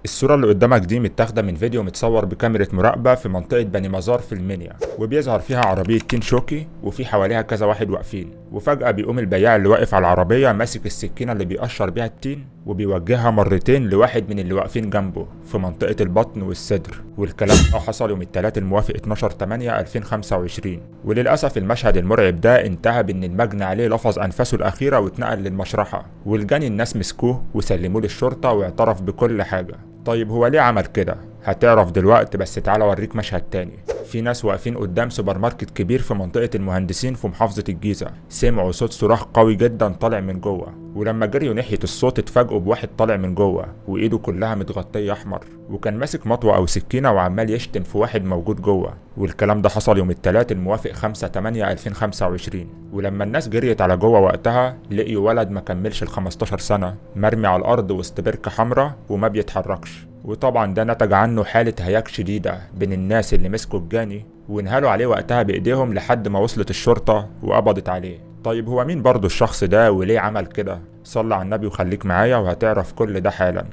الصورة اللي قدامك دي متاخدة من فيديو متصور بكاميرا مراقبة في منطقة بني مزار في المنيا، وبيظهر فيها عربية تين شوكي وفي حواليها كذا واحد واقفين، وفجأة بيقوم البياع اللي واقف على العربية ماسك السكينة اللي بيقشر بيها التين وبيوجهها مرتين لواحد من اللي واقفين جنبه في منطقة البطن والصدر. والكلام ده حصل يوم الثلاث الموافق 12/8/2025. وللأسف المشهد المرعب ده انتهى بإن المجني عليه لفظ أنفاسه الأخيرة واتنقل للمشرحة، والجاني الناس مسكوه وسلموه للشرطة واعترف بكل حاجة. طيب هو ليه عمل كده؟ هتعرف دلوقتي، بس تعالى اوريك مشهد تاني. في ناس واقفين قدام سوبر ماركت كبير في منطقة المهندسين في محافظة الجيزة، سمعوا صوت صراخ قوي جدا طالع من جوه، ولما جريوا ناحية الصوت اتفاجئوا بواحد طالع من جوه وايده كلها متغطية احمر، وكان ماسك مطوة او سكينة وعمال يشتم في واحد موجود جوه. والكلام ده حصل يوم الثلاث الموافق 5/8/2025. ولما الناس جريت على جوه وقتها لقيوا ولد ما كملش ال 15 سنة مرمي على الارض وسط بركة حمراء وما بيتحركش. وطبعا ده نتج عنه حالة هياج شديدة بين الناس اللي مسكوا الجاني وانهالوا عليه وقتها بإيديهم لحد ما وصلت الشرطة وقبضت عليه. طيب هو مين برضو الشخص ده وليه عمل كده؟ صلى على النبي وخليك معايا وهتعرف كل ده حالا.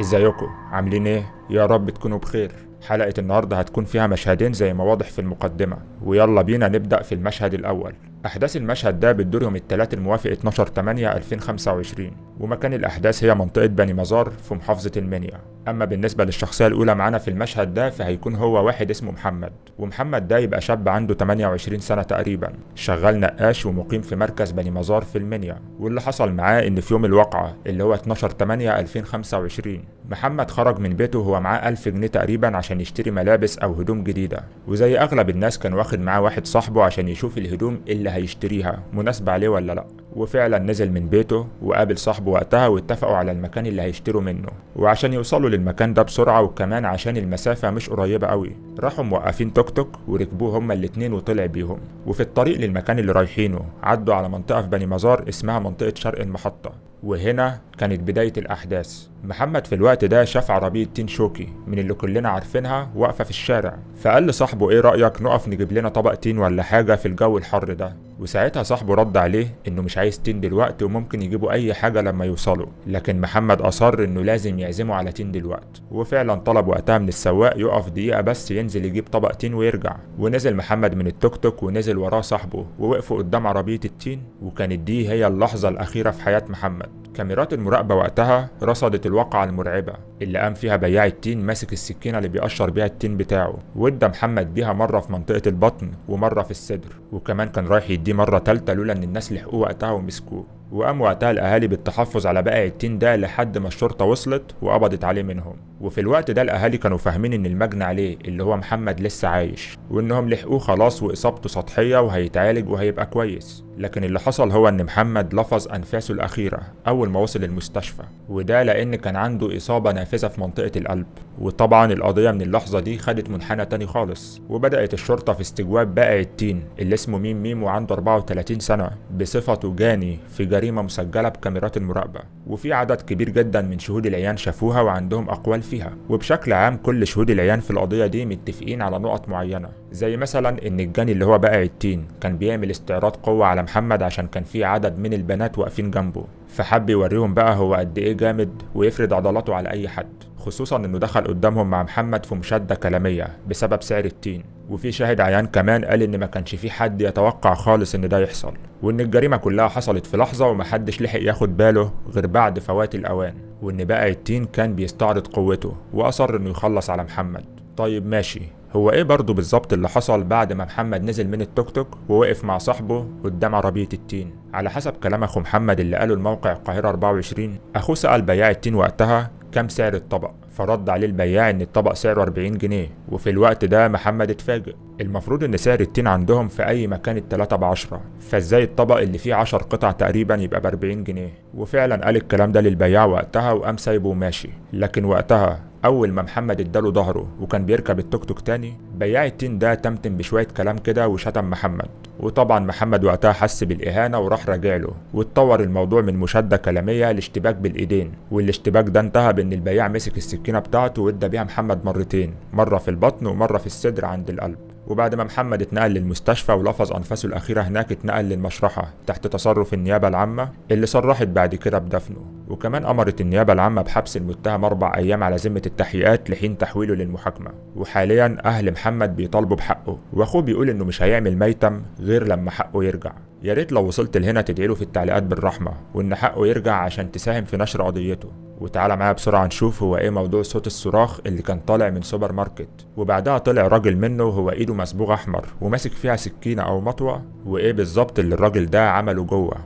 ازيكم عاملين ايه؟ يا رب تكونوا بخير. حلقة النهاردة هتكون فيها مشهدين زي ما واضح في المقدمة، ويلا بينا نبدأ في المشهد الأول. أحداث المشهد ده بتدور يوم الثلاث الموافق 12/8/2025، ومكان الأحداث هي منطقة بني مزار في محافظة المنيا. أما بالنسبة للشخصية الأولى معانا في المشهد ده فهيكون هو واحد اسمه محمد، ومحمد ده يبقى شاب عنده 28 سنة تقريبا، شغال نقاش ومقيم في مركز بني مزار في المنيا. واللي حصل معاه إن في يوم الواقعة اللي هو 12/8/2025 محمد خرج من بيته وهو معاه 1000 جنيه تقريبا عشان يشتري ملابس أو هدوم جديدة، وزي أغلب الناس كان واخد معاه واحد صاحبه عشان يشوف الهدوم اللي هيشتريها مناسبة عليه ولا لأ. وفعلا نزل من بيته وقابل صاحبه وقتها واتفقوا على المكان اللي هيشتروا منه، وعشان يوصلوا للمكان ده بسرعة وكمان عشان المسافة مش قريبة قوي راحوا موقفين توك توك وركبوه هما الاتنين وطلع بيهم. وفي الطريق للمكان اللي رايحينه عدوا على منطقة في بني مزار اسمها منطقة شرق المحطة، وهنا كانت بداية الأحداث. محمد في الوقت ده شاف عربية تين شوكي من اللي كلنا عارفينها واقفة في الشارع، فقال لصاحبه ايه رأيك نقف نجيب لنا طبق تين ولا حاجة في الجو الحر ده؟ وساعتها صاحبه رد عليه انه مش عايز تين دلوقتي وممكن يجيبوا اي حاجة لما يوصلوا، لكن محمد اصر انه لازم يعزمه على تين دلوقتي. وفعلا طلب وقتها من السواق يقف دقيقة بس ينزل يجيب طبق تين ويرجع. ونزل محمد من التوك توك ونزل وراه صاحبه ووقفوا قدام عربية التين، وكانت دي هي اللحظة الأخيرة في حياة محمد. كاميرات المراقبة وقتها رصدت الواقعة المرعبة اللي قام فيها بياع التين ماسك السكينة اللي بيقشر بيها التين بتاعه، وادى محمد بيها مرة في منطقة البطن ومرة في الصدر، وكمان كان رايح يديه مرة تالتة لولا ان الناس لحقوه وقتها ومسكوه. وقام وقتها الاهالي بالتحفظ على بائع التين ده لحد ما الشرطة وصلت وقبضت عليه منهم. وفي الوقت ده الاهالي كانوا فاهمين ان المجني عليه اللي هو محمد لسه عايش، وانهم لحقوه خلاص واصابته سطحية وهيتعالج وهيبقى كويس، لكن اللي حصل هو ان محمد لفظ انفاسه الاخيرة اول ما وصل المستشفى، وده لان كان عنده اصابة نافذة في منطقة القلب. وطبعا القضية من اللحظة دي خدت منحنى تاني خالص، وبدأت الشرطة في استجواب بائع التين اللي اسمه ميم ميم وعنده 34 سنة بصفته جاني في جريمة مسجلة بكاميرات المراقبة، وفي عدد كبير جدا من شهود العيان شافوها وعندهم أقوال فيها. وبشكل عام كل شهود العيان في القضية دي متفقين على نقط معينة، زي مثلا إن الجاني اللي هو بائع التين كان بيعمل استعراض قوة على محمد عشان كان في عدد من البنات واقفين جنبه، فحب يوريهم بقى هو قد إيه جامد ويفرد عضلاته على أي حد، خصوصا إنه دخل قدامهم مع محمد في مشادة كلامية بسبب سعر التين. وفي شاهد عيان كمان قال إن ما كانش في حد يتوقع خالص إن ده يحصل، وإن الجريمة كلها حصلت في لحظة ومحدش لحق ياخد باله غير بعد فوات الأوان، وإن بائع التين كان بيستعرض قوته وأصر إنه يخلص على محمد. طيب ماشي، هو إيه برضه بالظبط اللي حصل بعد ما محمد نزل من التوك توك ووقف مع صاحبه قدام عربية التين؟ على حسب كلام أخو محمد اللي قاله الموقع القاهرة 24، أخوه سأل بياع التين وقتها كم سعر الطبق، فرد عليه البياع ان الطبق سعره 40 جنيه. وفي الوقت ده محمد اتفاجئ، المفروض ان سعر التين عندهم في اي مكان التلاتة ب10، فازاي الطبق اللي فيه 10 قطع تقريبا يبقى ب40 جنيه؟ وفعلا قال الكلام ده للبياع وقتها وقام سايبه وماشي. لكن وقتها اول ما محمد اداله ظهره وكان بيركب التوك توك تاني، بياع التين ده تمتم بشوية كلام كده وشتم محمد. وطبعا محمد وقتها حس بالإهانة وراح راجع له، واتطور الموضوع من مشادة كلامية لاشتباك بالإيدين، والاشتباك ده انتهى بإن البياع مسك السكينة بتاعته وادى بيها محمد مرتين، مرة في البطن ومرة في الصدر عند القلب. وبعد ما محمد اتنقل للمستشفى ولفظ أنفاسه الأخيرة هناك، اتنقل للمشرحة تحت تصرف النيابة العامة اللي صرحت بعد كده بدفنه. وكمان أمرت النيابة العامة بحبس المتهم 4 أيام على ذمة التحقيقات لحين تحويله للمحاكمة. وحاليا أهل محمد بيطالبوا بحقه، وأخوه بيقول إنه مش هيعمل ميتم غير لما حقه يرجع. يا ريت لو وصلت لهنا تدعيله في التعليقات بالرحمة وإن حقه يرجع عشان تساهم في نشر قضيته. وتعالى معايا بسرعة نشوف هو ايه موضوع صوت الصراخ اللي كان طالع من سوبر ماركت، وبعدها طلع راجل منه وهو ايده مصبوغ احمر وماسك فيها سكينة او مطوة، وايه بالظبط اللي الراجل ده عمله جوه.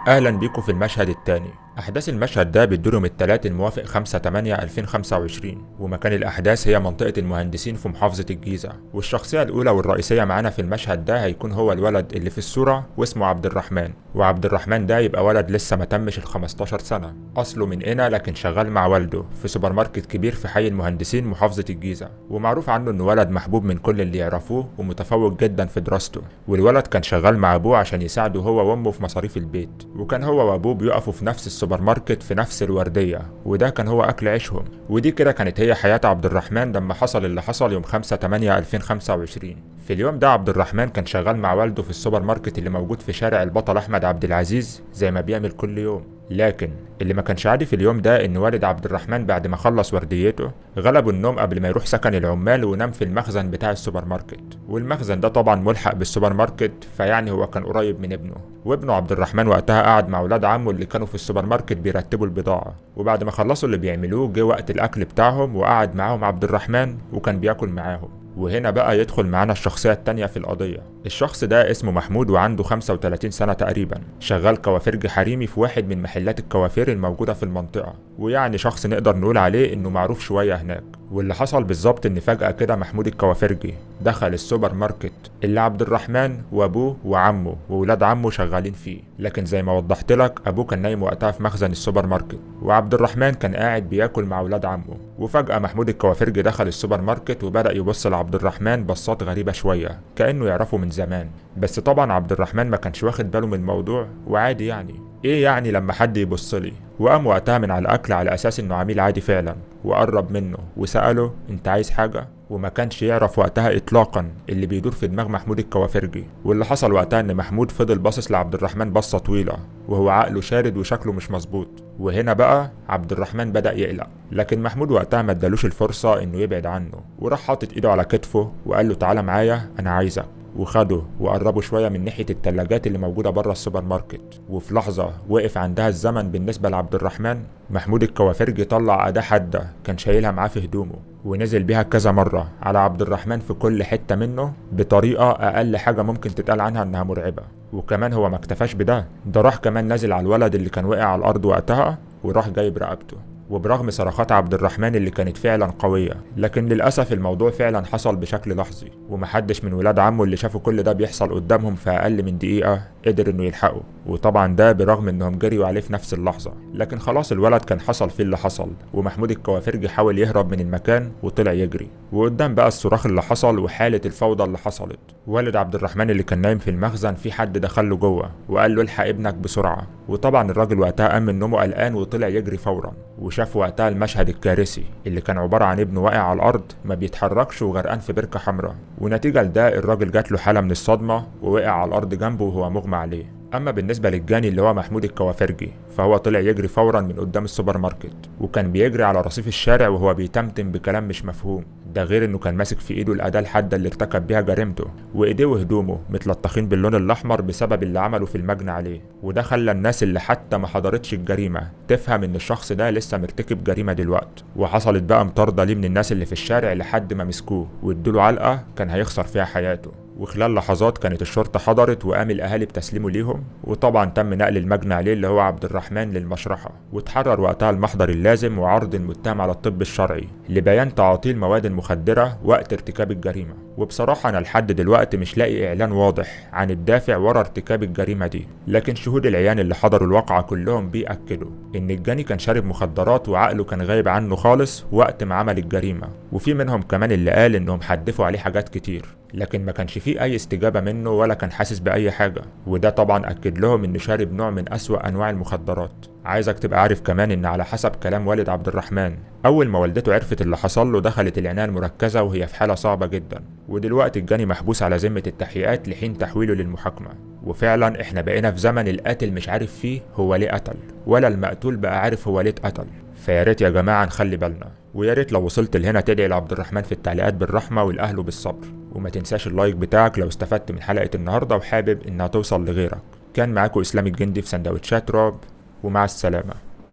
اهلا بيكم في المشهد الثاني. احداث المشهد ده بتدور يوم الثلاث الموافق 5/8/2025، ومكان الاحداث هي منطقة المهندسين في محافظة الجيزة. والشخصية الاولى والرئيسية معانا في المشهد ده هيكون هو الولد اللي في الصورة واسمه عبد الرحمن. وعبد الرحمن ده يبقى ولد لسه ما تمش ال 15 سنة، اصله من هنا لكن شغال مع والده في سوبر ماركت كبير في حي المهندسين محافظة الجيزة. ومعروف عنه انه ولد محبوب من كل اللي يعرفوه ومتفوق جدا في دراسته. والولد كان شغال مع ابوه عشان يساعده هو وامه في مصاريف البيت، وكان هو وابوه بيقفوا في نفس السوبر ماركت في نفس الوردية، وده كان هو أكل عيشهم. ودي كده كانت هي حياة عبد الرحمن لما حصل اللي حصل يوم 5/8/2025. في اليوم ده عبد الرحمن كان شغال مع والده في السوبر ماركت اللي موجود في شارع البطل أحمد عبد العزيز زي ما بيعمل كل يوم. لكن اللي ما كانش عادي في اليوم ده ان والد عبد الرحمن بعد ما خلص ورديته غلبه النوم قبل ما يروح سكن العمال ونام في المخزن بتاع السوبر ماركت. والمخزن ده طبعا ملحق بالسوبر ماركت، فيعني هو كان قريب من ابنه. وابنه عبد الرحمن وقتها قعد مع اولاد عمه اللي كانوا في السوبر ماركت بيرتبوا البضاعة. وبعد ما خلصوا اللي بيعملوه جه وقت الاكل بتاعهم، وقعد معاهم عبد الرحمن وكان بياكل معاهم. وهنا بقى يدخل معانا الشخصية التانية في القضية. الشخص ده اسمه محمود وعنده 35 سنة تقريبا، شغال كوافيرج حريمي في واحد من محلات الكوافير الموجودة في المنطقة، ويعني شخص نقدر نقول عليه انه معروف شوية هناك. واللي حصل بالظبط ان فجأة كده محمود الكوافيرجي دخل السوبر ماركت اللي عبد الرحمن وابوه وعمه وولاد عمه شغالين فيه، لكن زي ما وضحت لك ابوه كان نايم وقتها في مخزن السوبر ماركت، وعبد الرحمن كان قاعد بياكل مع ولاد عمه. وفجأة محمود الكوافيرجي دخل السوبر ماركت وبدأ يبص لعبد الرحمن بصات غريبة شوية كأنه يعرفه من زمان، بس طبعا عبد الرحمن ما كانش واخد باله من الموضوع وعادي، يعني ايه يعني لما حد يبص لي. وقام وقتها من على الاكل على اساس انه عميل عادي فعلا، وقرب منه وسأله انت عايز حاجة؟ وما كانش يعرف وقتها اطلاقا اللي بيدور في دماغ محمود الكوافرجي. واللي حصل وقتها ان محمود فضل باصص لعبد الرحمن بصة طويلة وهو عقله شارد وشكله مش مظبوط. وهنا بقى عبد الرحمن بدأ يقلق، لكن محمود وقتها ما ادالوش الفرصة انه يبعد عنه، وراح حاطط ايده على كتفه وقال له تعالى معايا انا عايزك، وخده وقربوا شوية من ناحية التلاجات اللي موجودة بره السوبر ماركت. وفي لحظة وقف عندها الزمن بالنسبة لعبد الرحمن، محمود الكوافرجي طلع أداة حادة كان شايلها معاه في هدومه ونزل بيها كذا مرة على عبد الرحمن في كل حتة منه بطريقة أقل حاجة ممكن تتقال عنها إنها مرعبة. وكمان هو ما اكتفاش بده، ده راح كمان نازل على الولد اللي كان واقع على الأرض وقتها وراح جايب رقبته. وبرغم صرخات عبد الرحمن اللي كانت فعلا قوية، لكن للأسف الموضوع فعلا حصل بشكل لحظي، ومحدش من ولاد عمه اللي شافوا كل ده بيحصل قدامهم في أقل من دقيقة قدر إنه يلحقه. وطبعا ده برغم إنهم جريوا عليه في نفس اللحظة، لكن خلاص الولد كان حصل فيه اللي حصل، ومحمود الكوافرجي حاول يهرب من المكان وطلع يجري. وقدام بقى الصراخ اللي حصل وحالة الفوضى اللي حصلت، والد عبد الرحمن اللي كان نايم في المخزن في حد دخله جوه وقال له الحق ابنك بسرعة. وطبعا الراجل وقتها قام من نومه قلقان وطلع يجري فورا، وشاف وقتها المشهد الكارثي اللي كان عبارة عن ابنه واقع على الأرض ما بيتحركش وغرقان في بركة حمراء. ونتيجة لده الراجل جات له حالة من الصدمة ووقع على الأرض جنبه وهو مغمى عليه. أما بالنسبة للجاني اللي هو محمود الكوافرجي فهو طلع يجري فورا من قدام السوبر ماركت، وكان بيجري على رصيف الشارع وهو بيتمتم بكلام مش مفهوم، ده غير انه كان ماسك في ايده الأداة الحادة اللي ارتكب بيها جريمته، وايديه وهدومه متلطخين باللون الأحمر بسبب اللي عمله في المجني عليه. وده خلى الناس اللي حتى ما حضرتش الجريمة تفهم ان الشخص ده لسه مرتكب جريمة دلوقتي. وحصلت بقى مطاردة ليه من الناس اللي في الشارع لحد ما مسكوه وادوله علقة كان هيخسر فيها حياته. وخلال لحظات كانت الشرطة حضرت وقام الأهالي بتسليمه ليهم، وطبعا تم نقل المجني عليه اللي هو عبد الرحمن للمشرحة، وتحرر وقتها المحضر اللازم وعرض المتهم على الطب الشرعي لبيان تعاطي المواد المخدرة وقت ارتكاب الجريمة. وبصراحة أنا لحد دلوقتي مش لاقي إعلان واضح عن الدافع ورا ارتكاب الجريمة دي، لكن شهود العيان اللي حضروا الواقعة كلهم بيأكدوا إن الجاني كان شارب مخدرات وعقله كان غايب عنه خالص وقت ما عمل الجريمة. وفي منهم كمان اللي قال إنهم حدفوا عليه حاجات كتير. لكن ما كانش فيه اي استجابة منه ولا كان حاسس باي حاجة، وده طبعا اكد لهم انه شارب نوع من اسوأ انواع المخدرات. عايزك تبقى عارف كمان ان على حسب كلام والد عبد الرحمن، اول ما والدته عرفت اللي حصل له دخلت العناية المركزة وهي في حالة صعبة جدا، ودلوقتي الجاني محبوس على ذمة التحقيقات لحين تحويله للمحاكمة. وفعلا احنا بقينا في زمن القاتل مش عارف فيه هو ليه قتل، ولا المقتول بقى عارف هو ليه اتقتل. فيا ريت يا جماعة نخلي بالنا، ويا ريت لو وصلت لهنا تدعي لعبد الرحمن في التعليقات بالرحمة والأهل بالصبر، وما تنساش ال like بتاعك لو استفدت من حلقة النهاردة وحابب انها توصل لغيرك. كان معاكم اسلام الجندي في سندوتشات رعب، ومع السلامة.